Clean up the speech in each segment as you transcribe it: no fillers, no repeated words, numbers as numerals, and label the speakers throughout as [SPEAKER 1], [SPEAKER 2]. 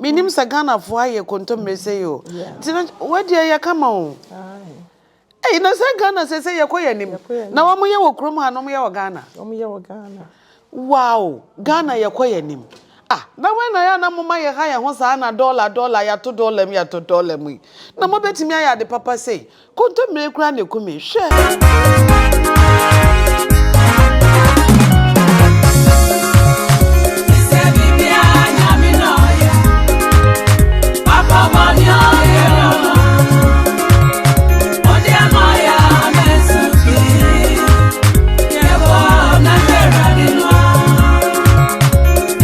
[SPEAKER 1] Menim sɛ Ghanafoɔ ayɛ kontommire sei o. Nti no wadeɛ yɛ kama o. Ei, na sɛ Ghana sese yɛkɔ yɛn anim. Na wɔn yɛ wɔ kurom ha na wɔn yɛ wɔ Ghana.
[SPEAKER 2] Wɔn yɛ wɔ Ghana.
[SPEAKER 1] Wow, Ghana yɛkɔ yɛn anim. Ah, na wɛn na yɛ a na moma yɛ ha yɛn ho saa na dɔla dɔla yɛato dɔla mu yɛato dɔla mu yi. Na mobɛtumi ayɛ ade papa sei. Kontommire koraa na ɛku me. Hwɛ!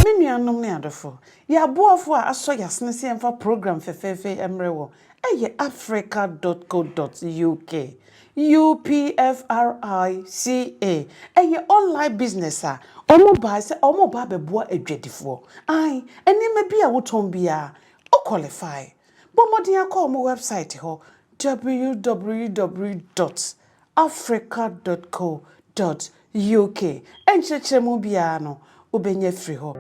[SPEAKER 1] Me nuanom ne adɔfo, yɛn aboafo a asɔ yɛn asene sɛ yɛmfa program fɛfɛɛfɛ yi mmrɛ wɔ ɛyɛ Africa dot co dot uk, UPFRICA, ɛyɛ online business a wɔn bae sɛ wɔn reba abɛboa adwadifoɔ. Ae, nneɛma bi a wotɔn biara, wo qualify. Bɔ mmɔden akɔ wɔn website hɔ www dot africa dot co dot uk. Nkyerɛkyerɛmu biara no, wobɛnya firi hɔ.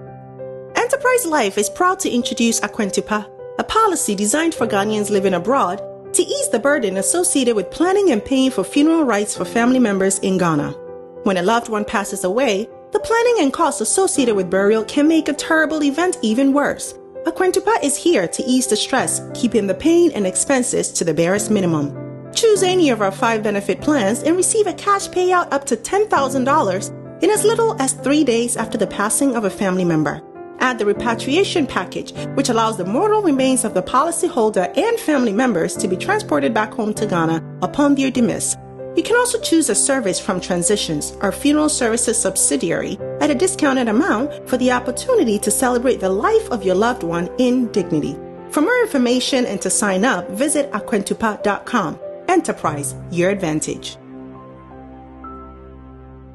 [SPEAKER 3] Enterprise Life is proud to introduce Akwantupa, a policy designed for Ghanaians living abroad to ease the burden associated with planning and paying for funeral rites for family members in Ghana. When a loved one passes away, the planning and costs associated with burial can make a terrible event even worse. Akwantupa is here to ease the stress, keeping the pain and expenses to the barest minimum. Choose any of our 5 benefit plans and receive a cash payout up to $10,000 in as little as 3 days after the passing of a family member. Add the repatriation package, which allows the mortal remains of the policyholder and family members to be transported back home to Ghana upon their demise. You can also choose a service from Transitions, our funeral services subsidiary, at a discounted amount for the opportunity to celebrate the life of your loved one in dignity. For more information and to sign up, visit akwantupa.com. Enterprise, your advantage.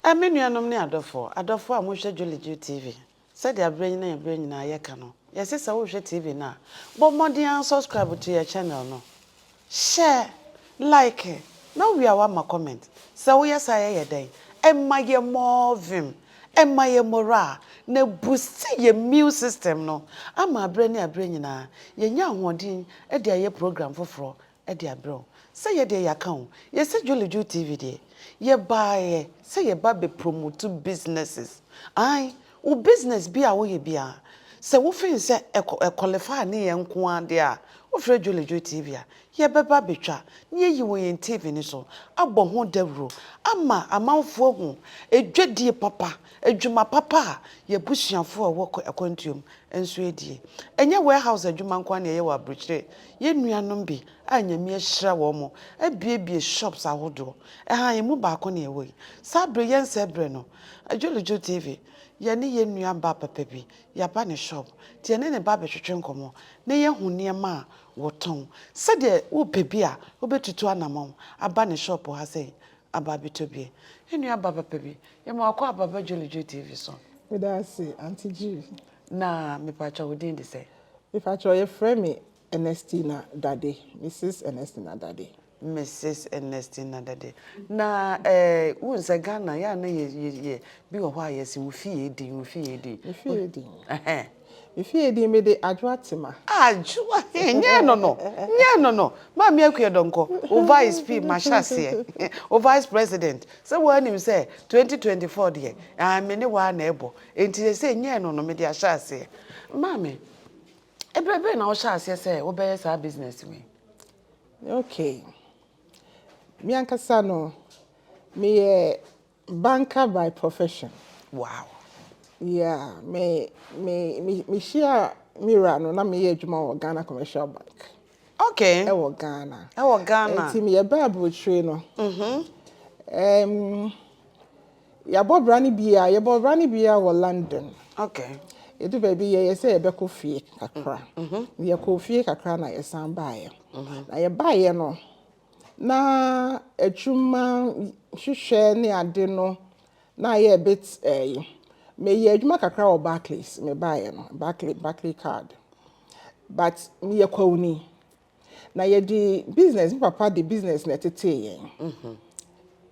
[SPEAKER 1] Me nuanom ne adɔfoɔ, adɔfoɔ a mohwɛ Jolly Jew TV, sɛdeɛ aberɛ nyina yɛ berɛ nyinaa yɛka no, yɛse sɛ wohwɛ TV no a, bɔ mmɔden ara subscribe to yɛ channel no, share, like, na wowie a woama comment. Sɛ woyɛ saa yɛyɛ dɛn? Ɛma yɛ more vim, ɛma yɛ morale, na boost yɛ immune system no ama aberɛ ne aberɛ nyinaa yɛnya ahoɔden de ayɛ program foforɔ de abrɛ wo. Sɛ yɛ deɛ yɛaka o, yɛse Jolly Jew TV deɛ, yɛbaeɛ sɛ yɛba bɛ promote businesses. Ae, wo business bi a woyɛ biara, sɛ wo feel sɛ ɛkɔ qualify ne yɛn nko ara deɛ a, wofrɛ Jolly Jew TV a, yɛbɛba abɛtwa na yɛayi wɔ yɛn TV no so abɔ ho dawuro ama amanfoɔ ahu adwadie papa, adwuma papa a yɛabusuafoɔ a ɛwɔ akwantuom nso adie. Ɛnyɛ warehouse adwuma nko ara na yɛyɛ wɔ aburokyire. Yɛn nuanom bi a Nyame ahyira wɔn abuebue shops ahodoɔ. Ɛha yɛn mu baako na yɛwɔ yi. Saa bere yɛn sɛ berɛ no, Jolly Joe TV, yɛne yɛn nua baa papa bi, yɛaba ne shop. Nti yɛne ne ba abɛtwetwe nkɔmmɔ na yɛahu nneɛma a wɔtɔn. Sɛdeɛ wopɛ bi a, wobɛtutu anammɔn aba ne shop ha sɛ aba abɛtɔ bi. Yɛn nua baa papa bi, yɛma wakɔ aba ba Jolly Joe TV so.
[SPEAKER 2] Meda ase, Auntie G.
[SPEAKER 1] Na mepakyɛ wo din de sɛ?
[SPEAKER 2] Mepakyɛ yɛfrɛ me Ernestina Dade, Mrs. Ernestina Dade.
[SPEAKER 1] Mrs. Ernestina Dade. Na wohu sɛ Ghana yɛ a na yɛ bi wɔ hɔ a yɛse wo fie din, wo fie din.
[SPEAKER 2] Me fie din. Me fie din mede Adwoa Tema.
[SPEAKER 1] Adwoa, nyɛ no no, nyɛ no no. Maame Akua Donkor, wo vice P mahyɛ aseɛ, wo vice president. Sɛ woanim sɛ 2024 deɛ, ah, me ne woa na ɛbɔ. Enti sɛ nyɛ no no, mede ahyɛ aseɛ. Maame, ɛberɛ bɛn na wohyɛ aseɛ sɛ wobɛyɛ saa business wei?
[SPEAKER 2] Okay. Me ankasa no, meyɛ banker by profession.
[SPEAKER 1] Wow.
[SPEAKER 2] Yeah, me me me me hyia Mira no na meyɛ adwuma wɔ Ghana Commercial Bank.
[SPEAKER 1] Okay.
[SPEAKER 2] Ɛwɔ Ghana.
[SPEAKER 1] Ɛwɔ Ghana.
[SPEAKER 2] Nti meyɛ baa aburokyire no. Yɛabɔ bra no bia, yɛbɔ bra no bia wɔ London.
[SPEAKER 1] Okay.
[SPEAKER 2] Yɛdu baabi yɛyɛ sɛ yɛbɛkɔ fie kakra. Yɛkɔ fie kakra na yɛsan baeɛ. Na yɛbaeɛ no, na adwuma hwehwɛ ne ade no na ayɛ a bit ɛyi. Meyɛ adwuma kakra wɔ Barclays, mebaeɛ no, Barclay card. But meyɛ kwawuni. Na yɛde business, me papa de business na ɛtetee yɛn.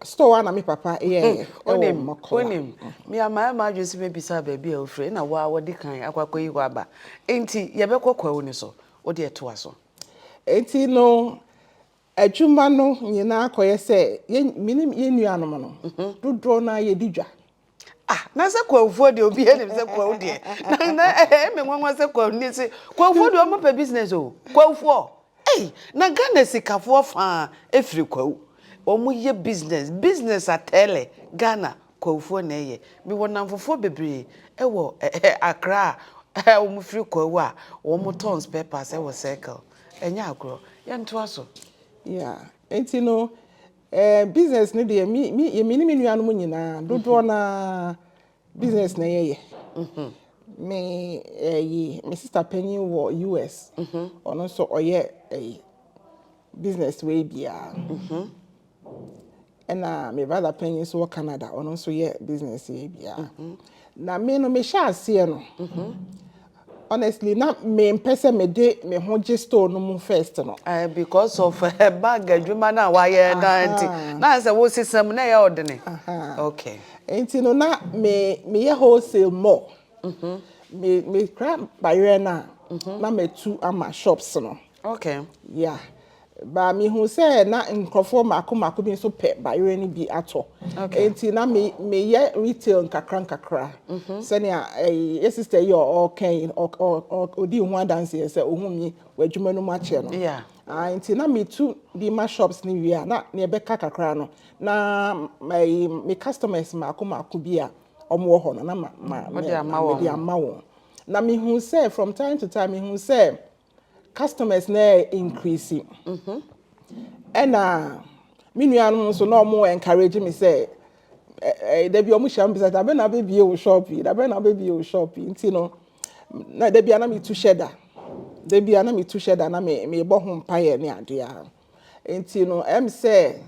[SPEAKER 2] Store a na me papa yɛɛ ɛwɔ
[SPEAKER 1] Wonim,
[SPEAKER 2] Makola.
[SPEAKER 1] wonim, me a mayɛ m'adwene sɛ mɛbisa baabi a wofiri, ɛna wo a wɔde kan akɔ akɔyi hɔ aba. Enti yɛbɛkɔ Kwawu no so, wode ɛtoa so.
[SPEAKER 2] Enti no, adwuma no nyinaa kɔyɛ sɛ yɛn me ne yɛn nuanom no dodoɔ no ara yɛdi dwa.
[SPEAKER 1] Ah, na sɛ Kwawufoɔ deɛ obi anim sɛ Kwawu deɛ, na ɛyɛ me nwanwa sɛ Kwawu ni se Kwawufoɔ deɛ wɔn pɛ business o. Kwawufoɔ, ei, na Ghana sikafoɔ faa efiri Kwawu. Wɔn yɛ business, business atɛlɛ Ghana Kwawufoɔ na ɛyɛ. Mewɔ namfofoɔ bebree ɛwɔ Accra a wɔn firi Kwawu a wɔn tɔn spare parts ɛwɔ Circle. Ɛnyɛ agorɔ. Yɛntoa so.
[SPEAKER 2] Yeah, nti no business no deɛ me ne me nuanom nyinaa dodoɔ naa business na yɛyɛ. Me ɛyi me sister panyin wɔ US. Ɔno nso ɔyɛ ɛyi business wei biara. Ɛna me brother panyin nso wɔ Canada, ɔno nso yɛ business wei biara. Na me no mehyɛ aseɛ no, honestly, na mempɛ sɛ mede me ho gye store no mu first no.
[SPEAKER 1] Because of bank adwuma na wayɛ na nti na sɛ wo sisam na ɛyɛ ɔdene. Okay.
[SPEAKER 2] Nti no na me meyɛ wholesale more. Me kra bayerɛ no a na matu ama shops no. Yeah. Ba mehu sɛ na nkurɔfoɔ mako mako bi nso pɛ bayerɛ no bi atɔ. Nti na me meyɛ retail nkakra nkakra. Sɛnea ɛyi yɛ sister yi a ɔɔka yi ɔdi ho adanseɛ sɛ ohun mi wɔ adwuma no mu akyɛ no. Ah, nti na metu bi ma shops ne wie a, na nea ɛbɛka kakra no na ɛyi me customers mako mako bi a ɔmo wɔ hɔ no na ma ma
[SPEAKER 1] Wode ama wɔn.
[SPEAKER 2] Mede ama wɔn. Na mehu sɛ from time to time mehu sɛ customers na increase. Ɛna me nuanom nso na ɔmo encourage me sɛ ɛ ɛ dabi ɔmo hyia me bisa, "Dabe na abɛbie wo shop yi? Dabe na abɛbie wo shop yi?" Nti no na dabi a na metu hyɛ da, dabi a na metu hyɛ da na me mebɔ ho mpaeɛ ne adeɛ a. Nti no sɛ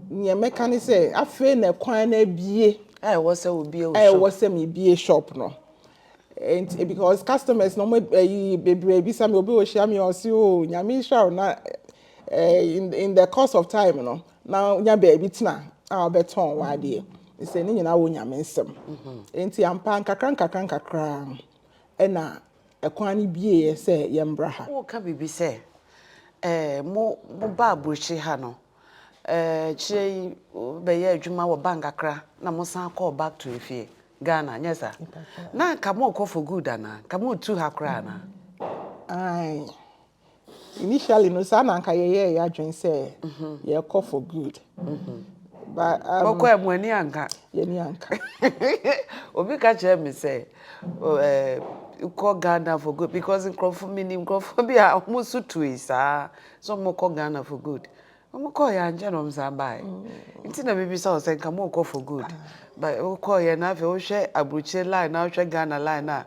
[SPEAKER 2] nea mɛka ne sɛ afei na kwan na abie
[SPEAKER 1] A ɛwɔ sɛ obie wo
[SPEAKER 2] a ɛwɔ
[SPEAKER 1] shop.
[SPEAKER 2] Sɛ mebie shop no nti because customers na ɔmo ɛyi bebree bisa mi. Obi wɔ hyia mi, ɔsi, "O Nyame nhyira wo," na in the course of time no na nya baabi tena a ɔbɛtɔn w'adeɛ sɛ ne nyinaa wɔ Nyame nsɛm. Nti ampa, nkakra nkakra nkakra ɛna ɛkwan no bie sɛ yɛmbra ha.
[SPEAKER 1] Woka biribi sɛ mo ba aburokyire ha no, kyerɛ yi bɛyɛ adwuma wɔ bank kakra na mo san kɔɔ back to efie Ghana, nyɛ saa? Na nka mo kɔ for good anaa nka mo tu ha koraa anaa?
[SPEAKER 2] Aye. Initially no, saa na nka yɛyɛ yɛ adwene sɛ yɛkɔ for good. But
[SPEAKER 1] mɔkɔ ɛ mo ani anka.
[SPEAKER 2] Yɛni anka.
[SPEAKER 1] Obi ka kyerɛ me sɛ kɔ Ghana for good because nkurɔfo minim nkurɔfo bi a wɔn nso tui saa sɛ wɔn kɔ Ghana for good. Wɔn kɔɔ yɛ ankyɛ na wɔn san baeɛ. Nti na bibisa wɔ sɛ nka mo kɔ for good, but wokɔɔ yɛ na afei wohwɛ aburokyire line na wohwɛ Ghana line na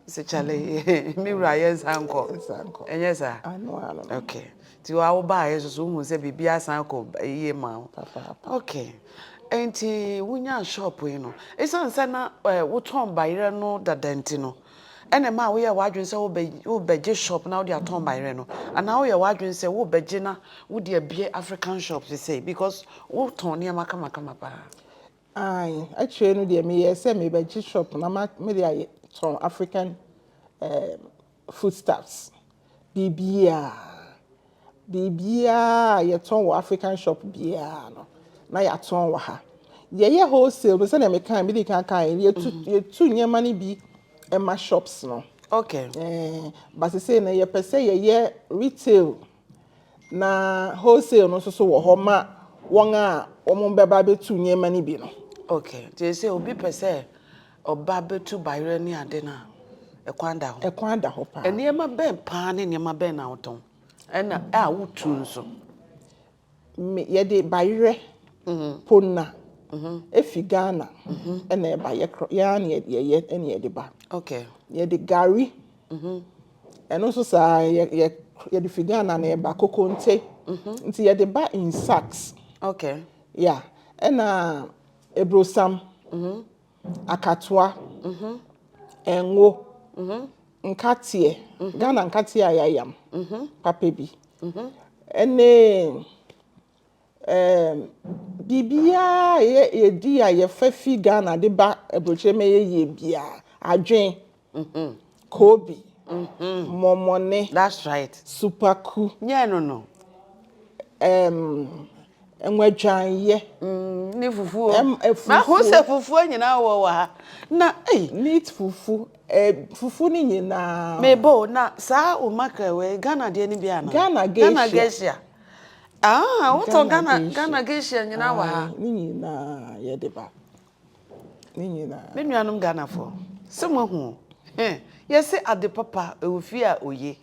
[SPEAKER 1] sɛ kyale mi wura, yɛn nsa nkɔ.
[SPEAKER 2] Nsa nkɔ.
[SPEAKER 1] Ɛnyɛ saa?
[SPEAKER 2] Ano ano no.
[SPEAKER 1] Okay, nti wa wo baeɛ nso so wohu sɛ biribi asan kɔ yie ma wo?
[SPEAKER 2] Papaapa.
[SPEAKER 1] Okay, nti wonya shop yi no, ɛsiane sɛ na wotɔn bayerɛ no dada nti no ɛna ma woyɛ w'adwene sɛ wobɛgye shop na wode atɔn bayerɛ no, anaa woyɛ w'adwene sɛ wobɛgye na wode abie African shop sesei because wotɔn nneɛma kamakama paa?
[SPEAKER 2] Aye, akyire no deɛ meyɛ sɛ mebɛgye shop na mede ayɛ tɔn African foodstuffs. Biribiara biribiara a yɛtɔn wɔ African shop biara no na yɛatɔn wɔ ha. Yɛyɛ wholesale no sɛdeɛ meka mede kan kan, yɛtu nneɛma no bi ɛma shops no. But sesei no yɛpɛ sɛ yɛyɛ retail na wholesale no nso so wɔ hɔ ma wɔn a wɔn bɛba abɛtu nneɛma no bi no.
[SPEAKER 1] Okay, nti sɛ obi pɛ sɛ ɔba bɛtu bayerɛ ne ade no a, ɛkwan da hɔ?
[SPEAKER 2] Ɛkwan da hɔ paa.
[SPEAKER 1] Nneɛma bɛn paa ne nneɛma bɛn na wotɔn ɛna a wotu nso?
[SPEAKER 2] Yɛde bayerɛ pona efi Ghana ɛna ɛba. Yɛn ara na yɛyɛ ɛna yɛde ba. Yɛde gari, ɛno nso saa, yɛ yɛ yɛde fi Ghana na ɛba. Kokonte nti yɛde ba in sacks. Yeah, ɛna ebrosam, akatoa, ɛngo, nkateɛ, Ghana nkateɛ a yɛayam papa bi, ɛne Ɛɛm, biribiara a yɛ yɛdi a yɛfa fi Ghana de ba aburokyire ma ɛyɛ yie biara, adwen, koobi, mɔmɔne,
[SPEAKER 1] That's right.
[SPEAKER 2] supaku,
[SPEAKER 1] Nyɛ no no.
[SPEAKER 2] ɛɛm, nwadwanyɛ.
[SPEAKER 1] Ne fufuo.
[SPEAKER 2] Ɛm, ɛ, fufuo.
[SPEAKER 1] Mahu sɛ fufuo nyinaa wɔ wɔ ha. Na, ei.
[SPEAKER 2] Meat fufu, ɛ, fufu ne nyinaa.
[SPEAKER 1] Mebɔ o, na saa o mackerel wei, Ghana deɛ no bi anaa?
[SPEAKER 2] Ghana geisha.
[SPEAKER 1] Ghana geisha. Ah, wotɔ
[SPEAKER 2] Ghana
[SPEAKER 1] Ghana
[SPEAKER 2] geisha.
[SPEAKER 1] Ghana geisha nyinaa wɔ ha.
[SPEAKER 2] Ae, ne nyinaa yɛde ba. Ne nyinaa.
[SPEAKER 1] Me nuanom Ghanafoɔ, sɛ moahu o, heh, yɛse ade papa ɛwɔ fie a oye.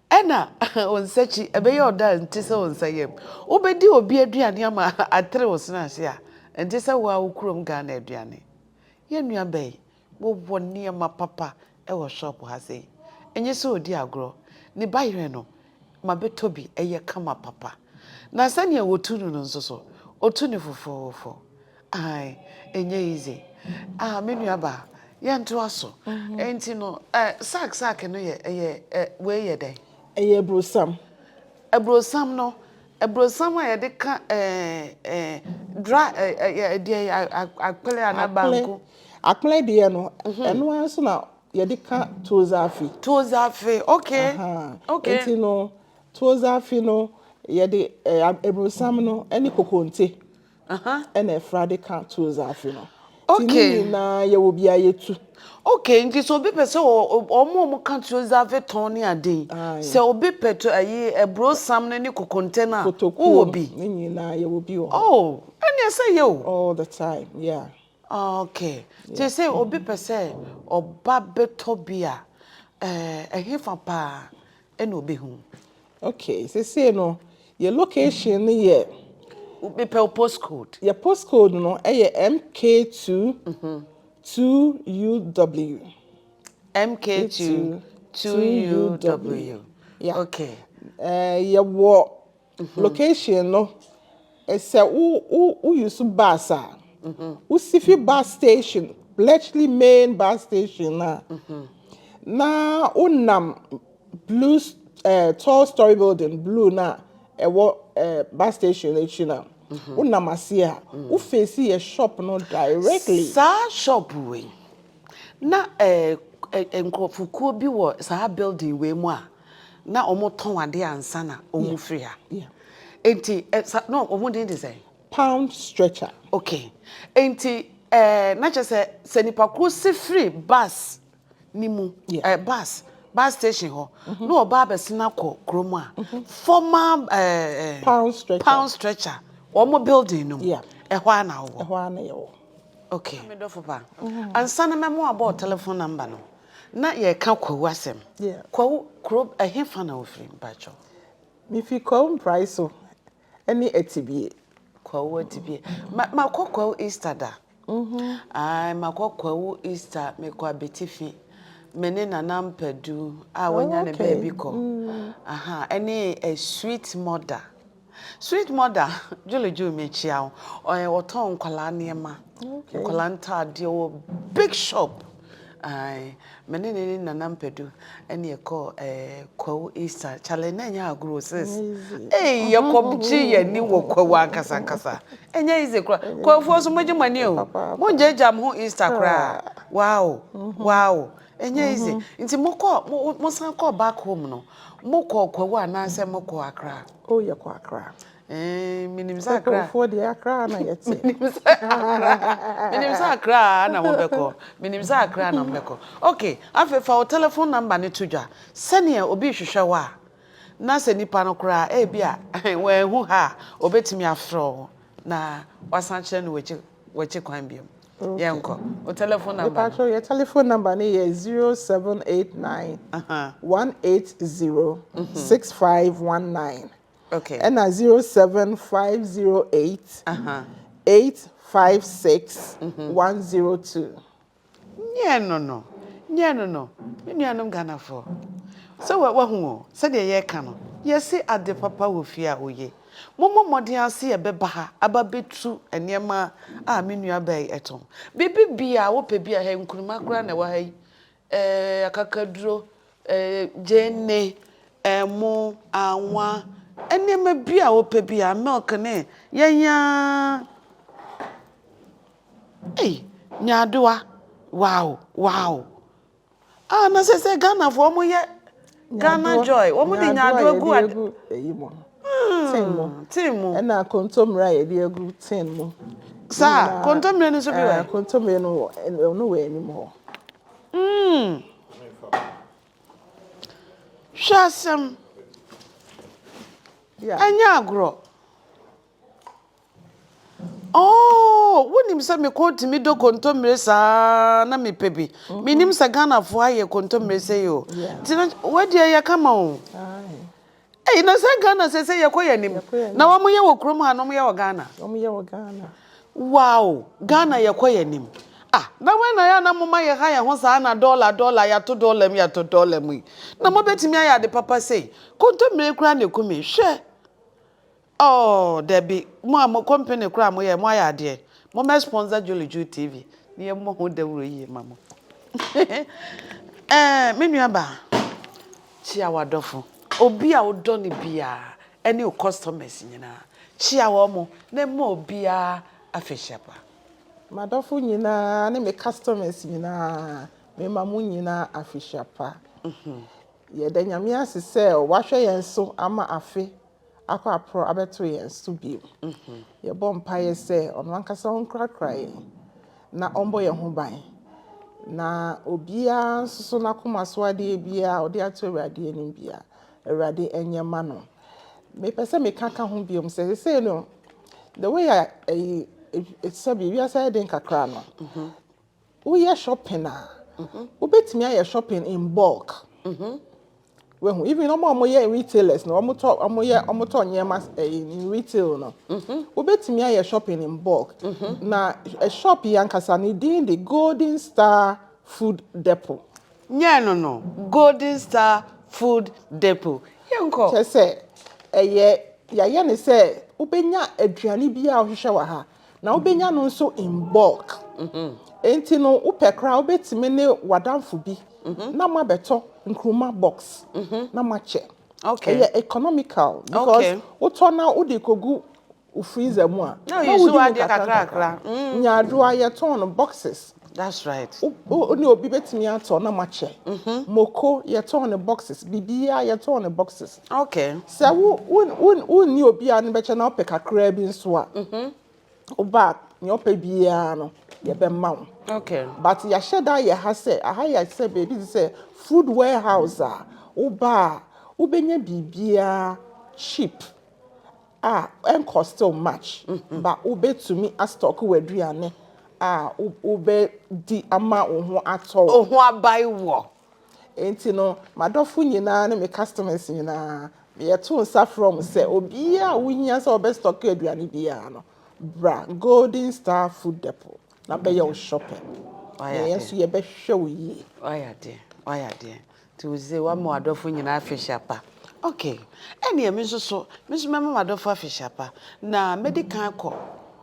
[SPEAKER 1] Ɛna wo nsa kyi, ɛbɛyɛ ɔdɔ a ɛnte sɛ wo nsa yam. Wobɛdi obi aduane ama atere wo sene ase a, ɛnte sɛ wo ara wo kurom Ghana aduane. Yɛn nua bɛn, wɔwɔ nneɛma papa wɔ shop ha sei. Ɛnyɛ sɛ ɔdi agorɔ. Ne ba yere no, mabɛtɔ bi, ɛyɛ kama papa. Na sɛdeɛ wɔtu no no nso so, ɔtu no fofoofo. Ae, ɛnyɛ easy. Ah, me nua baa, yɛntoa so. Enti no, eh, sack sack no yɛ, ɛyɛ, eh, wei yɛ dɛn?
[SPEAKER 2] Ɛyɛ aburosam.
[SPEAKER 1] Aburosam no, aburosam a yɛde ka eh, eh, dra, eh, eh, deɛ akpele anaa banku.
[SPEAKER 2] Akpele deɛ no, ɛno ara nso na yɛde ka tuozafi.
[SPEAKER 1] Tuozafi, okay, okay.
[SPEAKER 2] Enti no, tuozafi no, yɛde eh, aburosam no ne kokonte ɛna ɛfra de ka tuozafi no. Nti ne nyinaa yɛwɔ bi a yɛtu.
[SPEAKER 1] Okay, nti sɛ obi pɛ sɛ wɔn a wɔka tuozafi tɔn ne ade yi, sɛ obi pɛ to ayi aburosam no ne kokonte no a, wowɔ bi?
[SPEAKER 2] Ne nyinaa yɛwɔ bi wɔ hɔ.
[SPEAKER 1] Oh, ɛnneɛ sɛ yɛ o.
[SPEAKER 2] All the time, yeah.
[SPEAKER 1] Okay, nti sɛ obi pɛ sɛ ɔba bɛtɔ bi a, ɛhefa paa ɛna obehu?
[SPEAKER 2] Okay, seesei no, yɛ location no yɛ.
[SPEAKER 1] Mepɛ wo postcode.
[SPEAKER 2] Yɛ postcode no ɛyɛ MK2 2UW.
[SPEAKER 1] MK2 2UW.
[SPEAKER 2] Yeah.
[SPEAKER 1] Okay.
[SPEAKER 2] Yɛwɔ location no, sɛ wo wo wo use bus a, wosi fi bus station, Bletchley main bus station na, na wonam blue tall story building blue na ɛwɔ bus station akyi na, wonam ase a, wo face yɛ shop no directly.
[SPEAKER 1] Saa shop wei, na nkurɔfokuo bi wɔ saa building wei mu a, na wɔtɔn adeɛ ansa na wɔn firi ha. Enti na wɔn din de sɛn?
[SPEAKER 2] Pound stretcher.
[SPEAKER 1] Okay. Enti na kyerɛ sɛ sɛ nipa koro si firi bus ne mu, bus station hɔ, na ɔba abɛsena kɔ kurom a, former
[SPEAKER 2] Pound stretcher.
[SPEAKER 1] Pound stretcher, wɔn building no mu, ɛhɔ ara na wɔwɔ.
[SPEAKER 2] Ɛhɔ ara na yɛwɔ.
[SPEAKER 1] Okay. Me dɔfo pa, ansa na mɛmo abɔ telephone number no, na yɛka Kwawu asɛm. Kwawu kuro ɛhefa na wofiri mpakyɛw?
[SPEAKER 2] Mifi Kwawu Mpraeso ne Atibie.
[SPEAKER 1] Kwawu Atibie. Ma makɔ Kwawu Easter da. Ae, makɔ Kwawu Easter, mekɔ Abetifi. Me ne Nana Mpadu a wanya ne baabi kɔ. Aha, ɛne a sweet mother. Sweet mother, Julie Jule mekyia wo. Ɔyɛ ɔtɔn nkwadaa nneɛma. Nkwadaa ntaadeɛ wɔ big shop. Ae, me ne ne ne Nana Mpadu ɛne yɛkɔ Kwawu Easter. Charlie, na ɛnyɛ agorɔ sis. Ei, yɛkɔ gye yɛn ani wɔ Kwawu ankasa ankasa. Ɛnyɛ easy koraa. Kwawufoɔ nso mogye mo ani o. Mongyaagyaa mo ho Easter koraa. Wow. Ɛnyɛ easy. Nti mokɔ, mo mosan kɔɔ back home no, mokɔɔ Kwawu anaasɛ mokɔɔ Accra?
[SPEAKER 2] Oh, yɛkɔ Accra.
[SPEAKER 1] Menim sɛ Accra.
[SPEAKER 2] Kwawufoɔ deɛ Accra na yɛte.
[SPEAKER 1] Menim sɛ Accra. Menim sɛ Accra na mobɛkɔ. Menim sɛ Accra na mobɛkɔ. Okay, afei fa wo telephone number no to dwa. Sɛnea obi rehwehwɛ wo a, na sɛ nipa no koraa ebi a wanhu ha a, obetumi afrɛ wo na wasan kyerɛ no w'akyi w'akyi kwan biom. Yɛnkɔ. Wo telephone number no.
[SPEAKER 2] Mepakyɛw, yɛ telephone number no yɛ 0789 180 6519. Ɛna 07508 856 102.
[SPEAKER 1] Nyɛ no no, nyɛ no no, me nuanom Ghanafoɔ, sɛ wahu o, sɛdeɛ yɛreka no, yɛse ade papa wɔ fie a oye. Mommɔ mmɔden ara sɛ yɛbɛba ha aba abɛtu nneɛma a me nuabaa yi tɔn. Biribi biara wopɛ bi a, hɛ nkruma koraa na ɛwɔ ha yi, ɛɛ akakaduro, ɛɛ gyeene, ɛmo, anwa, Nneɛma bi a wopɛ biara, milk ne yɛn ara. Ei, nyaadoa, wow, wow. Ah, na sɛ sɛ Ghanafoɔ wɔn yɛ Ghana joy, wɔn de nyaadoa gu
[SPEAKER 2] ade. Nyaadoa yɛde agu tin mu.
[SPEAKER 1] Tin mu.
[SPEAKER 2] Ɛna kontomire a yɛde agu tin mu.
[SPEAKER 1] Saa, kontomire no nso bi wɔ.
[SPEAKER 2] Kontomire no wɔ, ɛno wɔ anim hɔ.
[SPEAKER 1] Hwɛ asɛm. Ɛnyɛ agorɔ. Oh, wonim sɛ me kɔn tumi dɔ kontommire saa na mepɛ bi. Menim sɛ Ghanafoɔ ayɛ kontommire sei o. Nti na wadi ɛyɛ kama o. Ei, na sɛ Ghana sɛ sɛ yɛkɔ yɛn anim. Na wɔn yɛ wɔ kurom ha na wɔn yɛ wɔ Ghana.
[SPEAKER 2] Wɔn yɛ wɔ Ghana.
[SPEAKER 1] Wow, Ghana yɛkɔ yɛn anim. Ah, na wɛn na yɛ a na moma yɛ ha yɛn ho saa na dɔla dɔla yɛato dɔla mu yɛato dɔla mu yi. Na mobɛtumi ayɛ ade papa sei. Kontommire koraa na ɛku me. Hwɛ. Oh dabi mo a mo company koraa mo yɛ mo ayɛ adeɛ mo mɛ sponsor Jolly Jude TV na yɛ mmɔ ho dawuro yie ma mo eh me nua baa kyia w'adɔfo obi a wodɔ no biara ɛne wo customers nyinaa kyia wɔn mo na mma obiara afehyia pa.
[SPEAKER 2] M'adɔfo nyinaa ne me customers nyinaa mema mo nyinaa afehyia pa. Yɛda Nyame ase sɛ wahwɛ yɛn so ama afe akɔ aporɔ abɛto yɛn so bio. Yɛbɔ mpaeɛ sɛ ɔno ankasa ɔnkorakora yɛn na ɔmbɔ yɛn ho ban. Na obiara nso so n'akoma so adeɛ biara a ɔde ato Awurade anim biara, Awurade nyɛ ma no. Mepɛ sɛ meka ka ho biom sɛ seesei no, the way a ɛyi sɛbi wiase ayɛ den kakra no, Woyɛ shopping a, wobɛtumi ayɛ shopping in bulk. Wahu, even wɔn a wɔyɛ retailers no, wɔtɔ wɔyɛ wɔtɔ nneɛma in retail no, wobɛtumi ayɛ shopping in bulk. Na shop yi ankasa ne din de Golden Star Food Depot.
[SPEAKER 1] Nyɛ ɛno no, Golden Star Food Depot. Yɛnkɔ.
[SPEAKER 2] Kyerɛ sɛ, ɛyɛ yɛayɛ no sɛ wobɛnya aduane biara a wohwehwɛ wɔ ha. Na wobɛnya no nso in bulk. Enti no wopɛ koraa wobɛtumi ne w'adamfo bi na moabɛtɔ nkruma box na moakyɛ. Ɛyɛ economical because wotɔ na wode kɔgu wo freezer mu a na wodi mu kakra kakra. Nyaadoa yɛtɔn no boxes.
[SPEAKER 1] That's right.
[SPEAKER 2] Wo ne obi bɛtumi atɔ na moakyɛ. Moko yɛtɔn no boxes. Biribiara yɛtɔn no boxes.
[SPEAKER 1] Okay.
[SPEAKER 2] Sɛ wo wo wo wonni obi a ne bɛkyɛ na wopɛ kakraa bi nso a, woba a nea wopɛ biara no yɛbɛma wo.
[SPEAKER 1] Okay.
[SPEAKER 2] But yɛahyɛ da ayɛ ha sɛ aha yɛ sɛ baabi te sɛ food warehouse a woba a wobɛnya biribiara cheap a ɛnkɔste wo much but wobɛtumi astɔke w'aduane a wobɛdi ama wo ho atɔ wo.
[SPEAKER 1] Wo ho abae wɔ.
[SPEAKER 2] Enti no, m'adɔfo nyinaa ne me customers nyinaa, yɛto nsa frɛ wɔn sɛ obiara a wohia sɛ ɔbɛstɔke aduane biara no, bra Golden Star Food Depot na bɛyɛ wo shopping. Na yɛn nso yɛbɛhwɛ wo yie.
[SPEAKER 1] Wayɛ adeɛ, wayɛ adeɛ. Nti wo se woama w'adɔfo nyinaa afehyia pa. Ok, ɛnneɛ me nso so, me nso mɛma m'adɔfo afehyia pa. Na mɛdi kan akɔ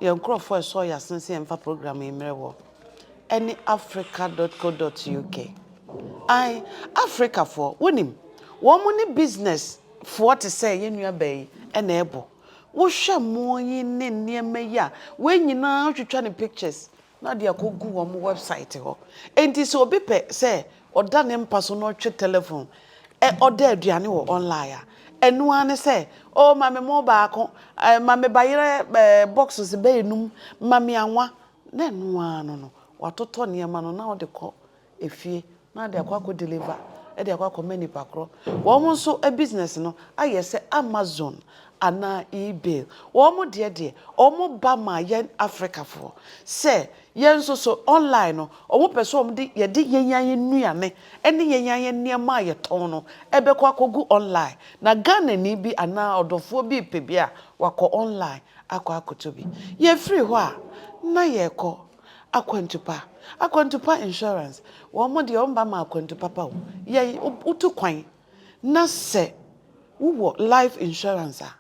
[SPEAKER 1] yɛn nkorɔfoɔ a ɛsɔɔ yɛn asene sɛ yɛmfa program yi mmrɛ wɔ ɛne africa dot co dot uk. Ae, Africafoɔ, wonim, wɔn ne business foɔ te sɛ yɛn nua baa yi na ɛbɔ. Wohwɛ mmoɔ yi ne nneɛma yi a, wei nyinaa wotwitwa no pictures na wode akɔgu wɔn website hɔ. Enti sɛ obi pɛ sɛ ɔda ne mpa so na ɔtwe telephone ɛ ɔda aduane wɔ online a, ɛno ara ne sɛ, oh ma me mo baako, eh, ma me bayerɛ eh, boxes bɛyɛ num, ma me anwa, na ɛno ara no no, watotɔ nneɛma no na ɔde kɔ efie na ɔde akɔ akɔ deliver de akɔ akɔma nipa korɔ. Wɔn nso business no ayɛ sɛ Amazon anaa eBay. Wɔn deɛ deɛ, wɔn ba ma yɛn Africafoɔ sɛ yɛn nso so online no, wɔn pɛ sɛ wɔn de yɛde yɛn ara yɛn nnuane ne yɛn ara yɛn nneɛma a yɛtɔn no bɛkɔ akɔgu online. Na Ghanani bi anaa ɔdɔfoɔ bi repɛ bi a, wakɔ online akɔ akɔtɔ bi. Yɛfiri hɔ a, na yɛrekɔ Akwantu pa. Akwantu pa insurance, wɔn deɛ wɔn ba ma akwantu papa o. Yɛn, wotu kwan na sɛ wowɔ life insurance a,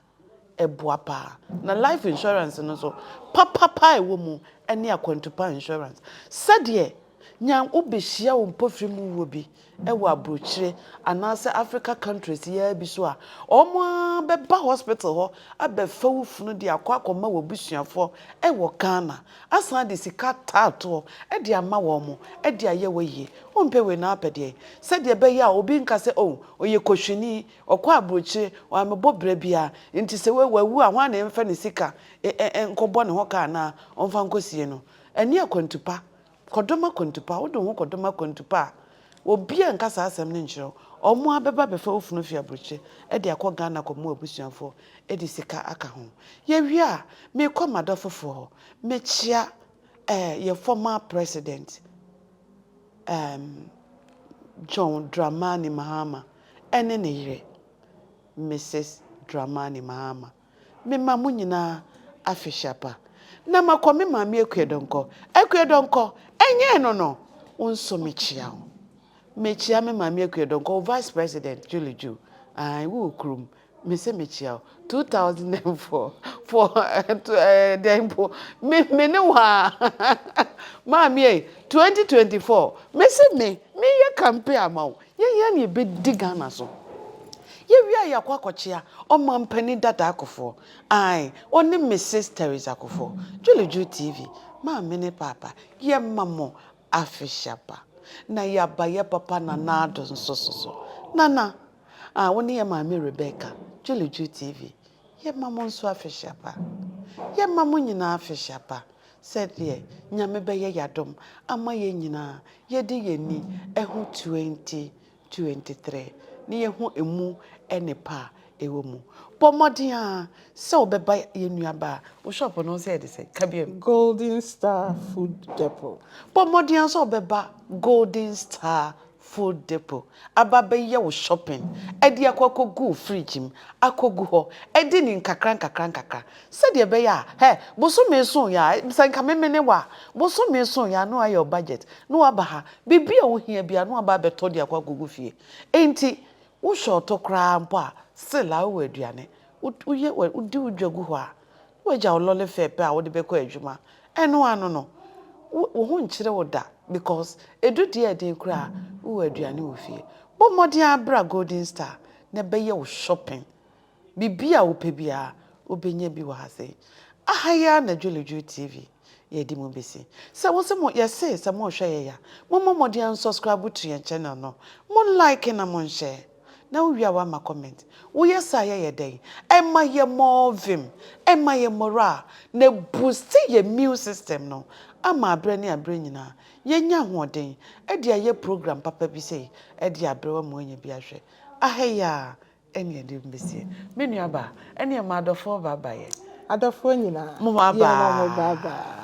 [SPEAKER 1] ɛboa paa. Na life insurance no nso, papapa a ɛwɔ mu ne akwantu pa insurance. Sɛdeɛ Nya wobɛhyia wo mpofiri mu wuo bi wɔ aburokyire anaasɛ Africa countries yi ara bi so a, wɔn ara bɛba hospital hɔ abɛfa wo funu de akɔ akɔma w'abusuafoɔ wɔ Ghana, asan de sika ataatoɔ de ama wɔn de ayɛ wo ayie. Wompɛ wei na wopɛ deɛn? Sɛdeɛ ɛbɛyɛ a obi nka sɛ oh, ɔyɛ kohwini, ɔkɔ aburokyire, wammɛbɔ bra biara, nti sɛ wawu a hwan na ɛmfa ne sika nkɔbɔ ne ho ka anaa ɔmfa nkɔsie no. Ɛne akwantu pa. Kɔdɔm akwantu pa. Wode wo ho kɔdɔm akwantu pa a, obiara nka saa asɛm no nkyerɛ wo. Wɔn ara bɛba abɛfa wo funu afi aburokyire de akɔ Ghana akɔma w'abusuafoɔ de sika aka ho. Yɛwie a, merekɔ m'adɔfofoɔ hɔ. Mekyea eh, yɛn former president, um, John Dramani Mahama ne ne yere, Mrs. Dramani Mahama. Mema mo nyinaa afehyia pa. Na makɔ me maame Akua Donkor. Akua Donkor, ɛnyɛ ɛno no, wo nso mekyea wo. Mekyea me maame Akua Donkor, wo vice president Julie Ju. Ae, wowɔ kurom. Mese mekyea wo. 2004, for, ɛɛ, dɛn mpo, me, me ne wo a. Maame ei, 2024, mese me, meyɛ campaign ama wo. Yɛn yɛn na yɛbɛdi Ghana so. Yɛwie a yɛakɔ akɔkyea Ɔmanpanin Dada Akufoɔ, ae, ɔne Misis Theresa Akufoɔ, Dwuludwu TV, Maame ne Paapa, yɛma mo afehyia pa. Na yɛaba yɛ papa Nana Addo nso so so. Nana, ah, wo ne yɛ Maame Rebecca, Dwuludwu TV, yɛma mo nso afehyia pa. Yɛma mo nyinaa afehyia pa. Sɛdeɛ Nyame bɛyɛ y'adom ama yɛn nyinaa yɛde yɛn ani ahu 2023 na yɛhu ɛmu nnepa a ɛwɔ mu. Bɔ mmɔden ara sɛ wobɛba yɛn nuabaa wo shop no sɛ yɛde sɛn? Ka biom.
[SPEAKER 2] Golden Star Food Depot.
[SPEAKER 1] Bɔ mmɔden ara sɛ wobɛba Golden Star Food Depot aba abɛyɛ wo shopping de akɔ akɔgu wo fridge mu, akɔgu hɔ, adi no nkakra nkakra nkakra sɛdeɛ ɛbɛyɛ a, hɛ, bosome so yɛ a, sɛ nka me mene wo a, bosome so yɛ a na woayɛ wo budget na woaba ha, biribi a wohia biara na woaba abɛtɔ de akɔ akɔgu fie. Enti wo shɔɔto koraa mpo a, still a wowɔ aduane, woyɛ, wodi wo dwa gu hɔ a, Woagya wo lɔle fare pɛ a wode bɛkɔ adwuma, ɛno ano no, wo wo ho nkyere wo da because ɛdu deɛ ɛden koraa a, wowɔ aduane wɔ fie. Bɔ mmɔden ara bra Golden Star na bɛyɛ wo shopping. Biribi a wopɛ biara, wobɛnya bi wɔ ha sei. Aha yi ara na Dwolodwo TV yɛde mo bɛsi. Sɛ wo se mo, yɛse sɛ morehwɛ yɛn a, mommɔ mmɔden ara nsubscribe to yɛn channel no, mo like na monshare. Na wo wie a wama comment. Wo yɛ saa yɛ yɛ dɛn? Ɛma yɛ more vim, ɛma yɛ morale, na ɛboosti yɛ immune system no ama aberɛ ne aberɛ nyinaa yɛnya ahoɔden de ayɛ program papa bi sei de abrɛ wo ama woanya bi ahwɛ. Aha yi ara ɛne yɛde bɛsie. Me nua baa, ɛneɛ ma adɔfoɔ bye bye ɛ.
[SPEAKER 2] Adɔfoɔ nyinaa,
[SPEAKER 1] Mo bye
[SPEAKER 2] yɛma mo bye
[SPEAKER 1] bye.
[SPEAKER 2] bye.